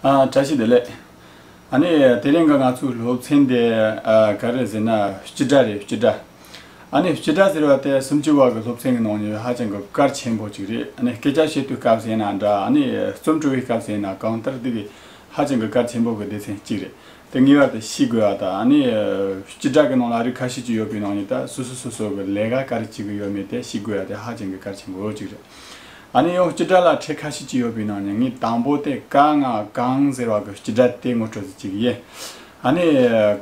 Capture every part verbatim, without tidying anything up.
ཨ། བཀྲ་ཤིས་བདེ་ལེགས། ཨ་ནི་དེ་རིང་གི་ང་ཚོའི་སློབ་ཚན་དེ་ཨ་ག་རེ་ཟེར་ན་སྤྱི་སྒྲ་རེད། སྤྱི་སྒྲ། ཨ་ནི་སྤྱི་སྒྲ་ཟེར་བ་དེ་སུམ་ཅུ་པ་གི་སློབ་ཚན་གི་ནང་ནས་ཧ་ཅང་གི་གལ་ཆེན་པོ་ཅིག་རེད། ཨ་ནི་སྐད་ཆ་བཤད་དུས་སྐབས་ཟེར་ན་འདྲ། ཨ་ནི་རྩོམ་འབྲི་བའི་སྐབས་ཟེར་ན་གང་ལྟར་འདི་གི་ཧ་ཅང་གི་གལ་ཆེན་པོ་གི་སྡེ་ཚན་གཅིག་རེད། དེ་ངེས་པར་དུ་ཤེས་དགོས་པ་དང་། ཨ་ནི་སྤྱི་སྒྲ་གི་ནང་ལ་རིགས་ཁ་ཤས་ཅིག་ཡོད་པའི་ནང་ནས་ད་སོ་སོ་སོ་སོ་གི་ལས་ཀ་ག་རེ་བྱེད་གི་ཡོད་མེད་དེ་ཤེས་དགོས་པ་དེ་ཧ་ཅང་གི་གལ་ཆེན་པོ་ཅིག་རེད། ཨ་ནི་ཡང་སྤྱི་སྒྲ་ལ་ཕྲད་ཁ་ཤས་ཅིག་ཡོད་པའི་ནང་ནས་ངས་དང་པོ་དེ་ཀ་ང་གང་ཟེར་བ་གི་སྤྱི་སྒྲ་དེ་ངོ་སྤྲོད་ཅིག་ཡིན། ཨ་ནི་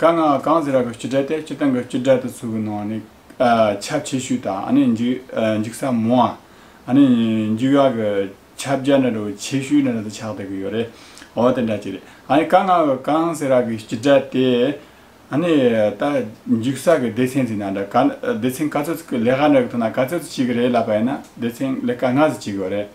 ཀ་ང་གང་ཟེར་བ་གི་སྤྱི་སྒྲ་དེ་སྤྱིར་བཏང་གི་སྤྱི་སྒྲ་དེ་ཚོ་གི་ནང་ནས་ཨ་ཁྱབ་ཆེ་ཤོས་དང་། ཨ་ནི་འཇུག་ཨ་འཇུག་ས་མང་བ། ཨ་ནི་འཇུག་ཡག་གི་ཁྱབ་རྒྱ་འདྲ་འདྲ་བོ་ཆེ་ཤོས་འདྲ་འདྲ་དུ་ཆགས་བསྡད་ཀྱི་ཡོད་རེད། འོ་དེ་འདྲ་ཅིག་རེད། ཨ་ནི་ཀ་ང་གི་གང་ཟེར་བ་གི་སྤྱི་སྒྲ་དེ། ཨ་ནི་ད་འཇུག་ས་གི་སྡེ་ཚན་ཟེར་ན་འདྲ། ག་སྡེ་ཚན་ག་ཚོད་ཅིག་གི་ལས་ཀ་འདྲ་གི་ཐོག་ན་ག་ཚོད་ཅིག་བྱེད་ཀྱི་རེད་ལབ་པ་ཡིན་ན། སྡེ་ཚན་ལས་ཀ་ལྔ་ཙམ་བྱེད་ཀྱི་ཡོད་རེད།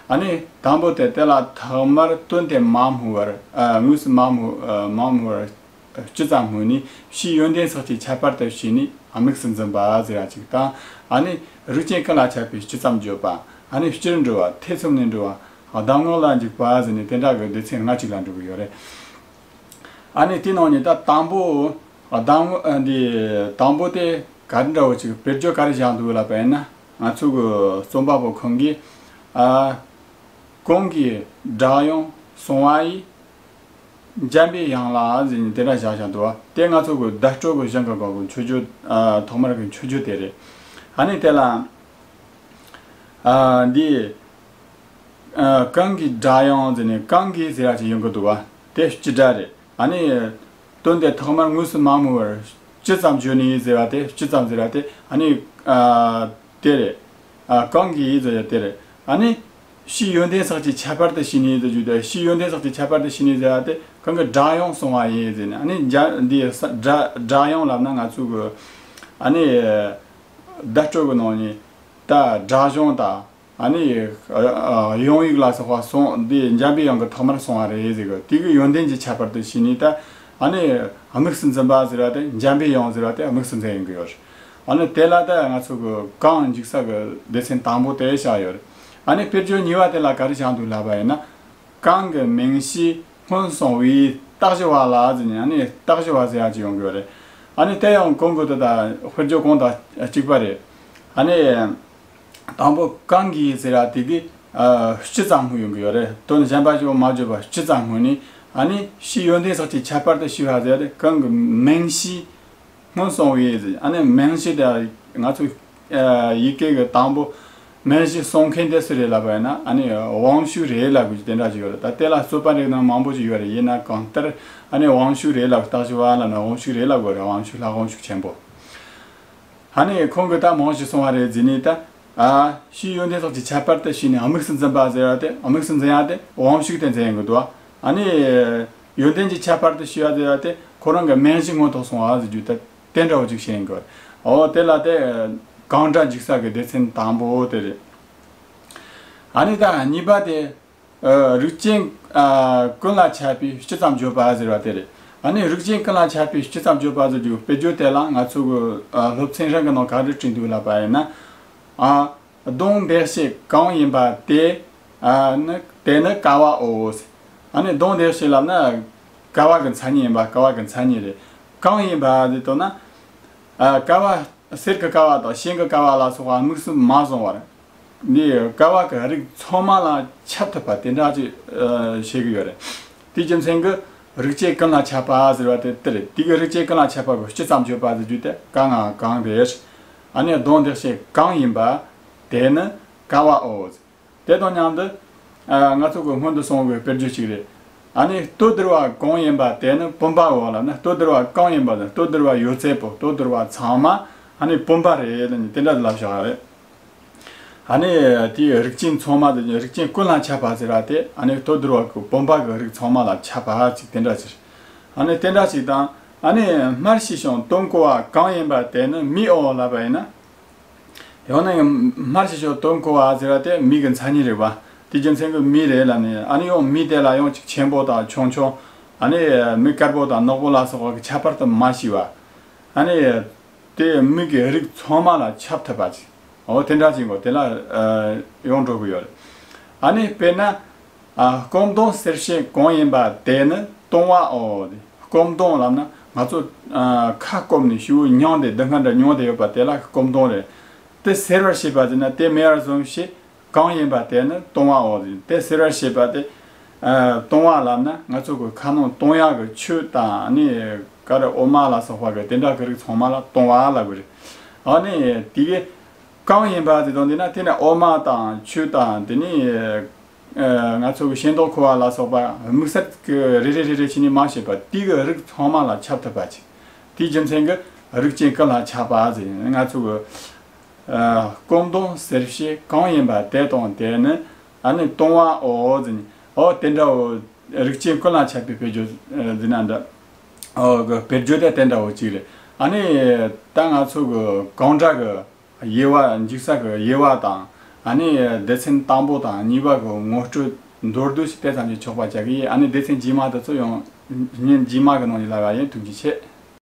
ཨ་ནི་དང་པོ་དེ་དེ་ལ་ཐོག་མར་དོན་དེ་མ་སྨོས་པར། ཨ་དངོས་སུ་མ་སྨོས་ཨ་མ་སྨོས་པར་སྤྱི་ཙམ་སྨོས་ནས། ཕྱིའི་ཡོན་ཏན་སོགས་ཀྱི་ཁྱད་པར་དུ་བྱས་ནས་དམིགས་སུ་འཛིན་པ་ཟེར་བ་ཅིག་དང་། ཨ་ནི་རིགས་ཅན་ཀུན་ལ་ཁྱབ་པའི་སྤྱི་ཙམ་བརྗོད་པ། ཨ་ནི་སྤྱིར་འགྲོ་བ། ཐེ་ཚོམ་ནས་འགྲོ་བ། གདམས་ངག་ལ་འཇུག་པ་ཟེར་ནས་དེ་འདྲ་གི་སྡེ་ཚན་ལྔ་ཅིག་ལ་འགྲོ་གི་ཡོད་རེད། ཨ་ནི་དེའི་ནང་ནས་ད་དང་པོ་གདམས་ངག་ཨ་འདི་དང་པོ་དེ་ག་རེ་འདྲ་བོ་ཅིག་དཔེར་བརྗོད་ག་རེ་བཞག་འདུག་ལབ་པ་ཡིན་ན། ང་ཚོ་གི་རྩོམ་པ་པོ་ཁོང་གིས་ཨ་གང་གིས་སྒྲ་དབྱངས་གསུང་བ་ཡི། འཇམ་པའི་དབྱངས་ལ་ཟེར་ནས་དེ་འདྲ་བཞག་བཞག་འདུག་བ། དེ་ང་ཚོ་གི་བརྡ་སྤྲོད་གི་གཞུང་གི་སྐོར་གི་མཆོད་བརྗོད། ཨ་ཐོག་མར་གི་མཆོད་བརྗོད་དེ་རེད། ཨ་ནི་དེ་ལ་ཨ་འདི་ཨ་གང་གིས་སྒྲ་དབྱངས་ཟེར་ནས་གང་གིས་ཟེར་ཡ་ཅིག་ཡོང་གི་འདུག་བ། དེ་སྤྱི་སྒྲ་རེད། ཨ་ནི་དོན་དེ་ཐོག་མར་དངོས་སུ་མ་སྨོས་པར་སྤྱི་ཙམ་བརྗོད་ནས་ཟེར་བ་དེ། སྤྱི་ཙམ་ཟེར་བ་དེ་ཨ་ནི་ཨ་དེ་རེད། ཨ་གང་གིས་ཟེར་ཡ་དེ་རེད། ཨ་ནི་ཕྱིའི་ཡོན་ཏན་སོགས་ཀྱི་ཁྱད་པར་དུ་བྱས་ནས་ཟེར་རྒྱུ་དེ། ཕྱིའི་ཡོན་ཏན་སོགས་ཀྱི་ཁྱད་པར་དུ་བྱས་ནས་ཟེར་བ་དེ་གང་གི་སྒྲ་དབྱངས་གསུང་བ་ཡིན་ཟེར་ནས། ཨ་ནི་འཇམ་འདི་ས་སྒྲ་སྒྲ་དབྱངས་ལབ་ན་ང་ཚོ་གི་ཨ་ནི་བརྡ་སྤྲོད་གི་ནང་ནས་ད་སྒྲ་གཞུང་དང་། ཨ་ནི་ཨ་ཨ་དབྱངས་ཡིག་ལ་སོགས་པ་གསུང་། འདི་འཇམ་པའི་དབྱངས་ཀྱི་ཐོག་མར་གསུང་བ་རེད་ཟེར་གི། དེ་གི་ཡོན་ཏན་གྱི་ཁྱད་པར་དུ་བྱས་ནས་ད་ཨ་ནི་དམིགས་སུ་འཛིན་པ་ཟེར་བ་དེ། འཇམ་པའི་དབྱངས་ཟེར་བ་དེ་དམིགས་སུ་འཛིན་ཡོང་གི་ཡོད་རེད། ཨ་ནི་དེ་ལ་ད་ང་ཚོ་གི་གང་འཇུག་ས་གི་སྡེ་ཚན་དང་པོ་དེ་བཞག་ཡོད་རེད། ཨ་ནི་དཔེར་བརྗོད་གཉིས་པ་དེ་ལ་ག་རེ་བཞག་འདུག་ལབ་པ་ཡིན་ན། གང་གི་མིང་གཞི་སྔོན་སོང་བའི་རྟགས་ཞུ་བ་ལ་ཟེར་ནས། ཨ་ནི་རྟགས་ཞུ་བ་ཟེར་ཡ་ཅིག་ཡོང་གི་ཡོད་རེད། ཨ་ནི་དེ་ཡང་གོང་གི་དེ་དང་དཔེར་བརྗོད་གོང་དང་གཅིག་པ་རེད། ཨ་ནི་དང་པོ་གང་གིས་ཟེར་བ་དེ་གིས་ཨ་སྤྱི་ཙམ་སྨོས་ཡོང་གི་ཡོད་རེད། དོན་གཞན་པ་ཞིག་མ་བརྗོད་པར་སྤྱི་ཙམ་སྨོས་ནས། ཨ་ནི་ཕྱིའི་ཡོན་ཏན་སོགས་ཀྱི་ཁྱད་པར་དུ་ཞུས་པ་ཟེར་བ་དེ། གང་གི་མིང་གཞི་སྔོན་སོང་བའི་ཟེར། ཨ་ནི་མིང་གཞི་དེ་ང་ཚོ་ཨ་ཡི་གེ་གི་དང་པོ་མིང་གཞི་གསུང་མཁན་དེ་སུ་རེད་ལབ་པ་ཡིན་ན། ཨ་ནི་དབང་ཕྱུག་རེད་ལབ་དགོས་ཀྱི་དེ་འདྲ་ཞིག་ཡོད་རེད། ད་དེ་ལ་རྩོད་པ་རིགས་ནང་མང་པོ་ཞིག་ཡོད་རེད། ཡིན་ན་གང་ལྟར་ཨ་ནི་དབང་ཕྱུག་རེད་ལབ། རྟགས་ཞུ་བ་ལབ་ན་དབང་ཕྱུག་རེད་ལབ་དགོས་རེད། དབང་ཕྱུག་ལྷ་དབང་ཕྱུག་ཆེན་པོ། ཨ་ནི་ཁོང་གིས་ད་མིང་གཞི་གསུང་བ་རེད་ཟེར་ནས་ད། ཨ་ཕྱིའི་ཡོན་ཏན་སོགས་ཀྱི་ཁྱད་པར་དུ་བྱས་ནས་དམིགས་སུ་འཛིན་པ་ཟེར་བ་དེ། དམིགས་སུ་འཛིན་ཡ་དེ་དབང་ཕྱུག་དེ་འཛིན་ཡོང་གི་འདུག། ཨ་ནི་ཡོན་ཏན་གྱི་ཁྱད་པར་དུ་བྱས་པ་ཟེར་བ་དེ་ཁོ་རང་གི་མིང་གཞི་སྔོན་དུ་སོང་བ་ཟེར་རྒྱུ་དེ། དེ་འདྲ་བོ་ཅིག་བཤད་ཡོང་གི། འོ་དེ་ལ་དེ་གང་སྒྲ་འཇུག་ས་གི་སྡེ་ཚན་དང་པོ་དེ་རེད། ཨ་ནི་ད་གཉིས་པ་དེ། ཨ་རིགས་ཅན་ཨ་ཀུན་ལ་ཁྱབ་པའི་སྤྱི་ཙམ་བརྗོད་པ་ཟེར་བ་དེ་རེད། ཨ་ནི་རིགས་ཅན་ཀུན་ལ་ཁྱབ་པའི་སྤྱི་ཙམ་བརྗོད་པ་ཟེར་རྒྱུ་དཔེར་བརྗོད་དེ་ལ་ང་ཚོ་གི་ཨ་སློབ་ཚན་རང་གི་ནང་ག་རེ་བྲིས་འདུག་ལབ་པ་ཡིན་ན། ཨ་གདོང་འདེགས་བྱེད་གང་ཡིན་པ་དེ། ཨ་ནི་དེ་ནི་ཀ་བའོ། ཨ་ནི་གདོང་འདེགས་བྱེད་ལབ་ན་ཀ་བ་གི་མཚན་ཉིད་ཡིན་པ། ཀ་བ་གི་མཚན་ཉིད་རེད། གང་ཡིན་པ་ཟེར་དོན་ན། ཨ་ཀ་བ། གསེར་གྱི་ཀ་བ་དང་ཤིང་གི་ཀ་བ་ལ་སོགས་པ་དམིགས་སུ་མ་བཟུང་བར། འདི་ཀ་བ་གི་རིགས་ཚང་མ་ལ་ཁྱབ་ཐུབ་པ་དེ་འདྲ་ཅིག་ཨ་བྱེད་ཀྱི་ཡོད་རེད། དེའི་རྒྱུ་མཚན་གྱིས་རིགས་ཅན་ཀུན་ལ་ཁྱབ་པ་ཟེར་བ་དེ་དེ་རེད། དེ་གི་རིགས་ཅན་ཀུན་ལ་ཁྱབ་པ་གི་སྤྱི་ཙམ་བརྗོད་པ་ཟེར་རྒྱུ་དེ་ཀ་ང་གང་རེད། ཨ་ནི་གདོང་འདེགས་བྱེད་གང་ཡིན་པ་དེ་ནི་ཀ་བའོ། དེ་དང་མཉམ་དུ་ཨ་ང་ཚོ་གི་སྔོན་དུ་སོང་བའི་དཔེར་བརྗོད་ཅིག་རེད། ཨ་ནི་ལྟོ་ལྡིར་བ་གང་ཡིན་པ་དེ་ནི་བུམ་པའོ་ལབ་ན། ལྟོ་ལྡིར་བ་གང་ཡིན་པ་དེ། ལྟོ་ལྡིར་བ་ཡོད་ཚད་པོ། ལྟོ་ལྡིར་བ་ཚང་མ་ཨ་ནི་བུམ་པ་རེད་ལབ་ནས་དེ་འདྲ་ལབ་བཞག་རེད། ཨ་ནི་དེའི་རིགས་ཅན་ཚང་མ་དེ། རིགས་ཅན་ཀུན་ལ་ཁྱབ་པ་ཟེར་བ་དེ་ཨ་ནི་ལྟོ་ལྡིར་བ་གི་བུམ་པ་གི་རིགས་ཚང་མ་ལ་ཁྱབ་པ་ཅིག་དེ་འདྲ་ཅིག། ཨ་ནི་དེ་འདྲ་ཅིག་དང་། ཨ་ནི་སྨྲ་ཤེས་ཤིང་དོན་གོ་བ་གང་ཡིན་པ་དེ་ནི་མིའོ་ལབ་པ་ཡིན་ན། ཡང་ན་སྨྲ་ཤེས་ཤིང་དོན་གོ་བ་ཟེར་བ་དེ་མི་གི་མཚན་ཉིད་རེད་པ། དེ་རྒྱུ་མཚན་གྱིས་མི་རེད་ལབ་ནས། ཨ་ནི་ཡང་མི་དེ་ལ་ཡང་ཅིག་ཆེན་པོ་དང་ཆུང་ཆུང་། ཨ་ནི་མི་དཀར་པོ་དང་ནག་པོ་ལ་སོགས་པ་གི་ཁྱད་པར་དུ་མ་ཕྱེ་བ། ཨ་ནི་དེ་མི་གི་རིགས་ཚང་མ་ལ་ཁྱབ་ཐུབ་པ་ཅིག། འོ་དེ་འདྲ་ཅིག་གོ། དེ་ལ་ཨ་ཡོང་འགྲོ་གི་ཡོད་རེད། ཨ་ནི་དཔེར་ན། ཨ། སྐོམ་གདུང་སེལ་བྱེད་གང་ཡིན་པ་དེ་ནི་བཏུང་བའོ། སྐོམ་གདུང་ལབ་ན་ང་ཚོ་ཨ་ཁ་སྐོམ་ནས་ཤི་བོ་མྱོང་དེ་སྡུག་བསྔལ་འདྲ་མྱོང་དེ་ཡོད་པ་དེ་ལ་སྐོམ་གདུང་རེད། དེ་སེལ་བར་བྱེད་པ་དེ་ན་དེ་མེད་པར་བཟོ་བྱེད་གང་ཡིན་པ་དེ་ནི་བཏུང་བའོ། དེ་སེལ་བར་བྱེད་པ་དེ་ཨ་བཏུང་བ་ལབ་ན་ང་ཚོ་གི་ཁ་ནང་བཏུང་ཡག་གི་ཆུ་དང་ནི་ག་རེ་འོ་མ་ལ་སོགས་པ་གི་དེ་འདྲ་གི་རིགས་ཚང་མ་ལ་བཏུང་བ་ལབ་གི་རེད། ཨ་ནི་དེ་གི་གང་ཡིན་པ་དེ་དང་དེ་ན་དེ་ནི་འོ་མ་དང་ཆུ་དང་དེ་ནི་ཨ་ང་ཚོ་གི་ཤིང་ཏོག་ཁུ་བ་ལ་སོགས་པ་དམིགས་བསལ་གྱི་རེ་རེ་རེ་རེ་བྱས་ནས་མ་བཤད་པ་དེ་གི་རིགས་ཚང་མ་ལ་ཁྱབ་ཐུབ་པ་ཅིག་དེའི་རྒྱུ་མཚན་གྱིས་རིགས་ཅན་ཀུན་ལ་ཁྱབ་པ་ཟེར། ང་ཚོ་གི་ཨ་སྐོམ་གདུང་སེལ་བྱེད་གང་ཡིན་པ་དེ་དང་དེ་ནི་ཨ་ནི་བཏུང་བའོ་ཟེར་ནས། འོ་དེ་འདྲའོ། རིགས་ཅན་ཀུན་ལ་ཁྱབ་པའི་དཔེར་བརྗོད་ཨ་ཟེར་ན་འདྲ། འོ་གི་དཔེར་བརྗོད་དེ་དེ་འདྲའོ་གཅིག་རེད། ཨ་ནི་ད་ང་ཚོ་གི་གང་འདྲ་གི་དབྱེ་བ། འཇིག་ས་གི་དབྱེ་བ་དང་། ཨ་ནི་སྡེ་ཚན་དང་པོ་དང་གཉིས་པ་གི་ངོ་སྤྲོད་མདོར་བསྡུས་ཤིག་དེ་ཙམ་གྱིས་ཆོག་པ་བྱ་གི་ཡིན། ཨ་ནི་སྡེ་ཚན་རྗེས་མ་དེ་ཚོ་ཡང་ཉིན་རྗེས་མ་གི་ནང་ནས་ལབ་ཡ་ཡིན། ཐུགས་རྗེ་ཆེ།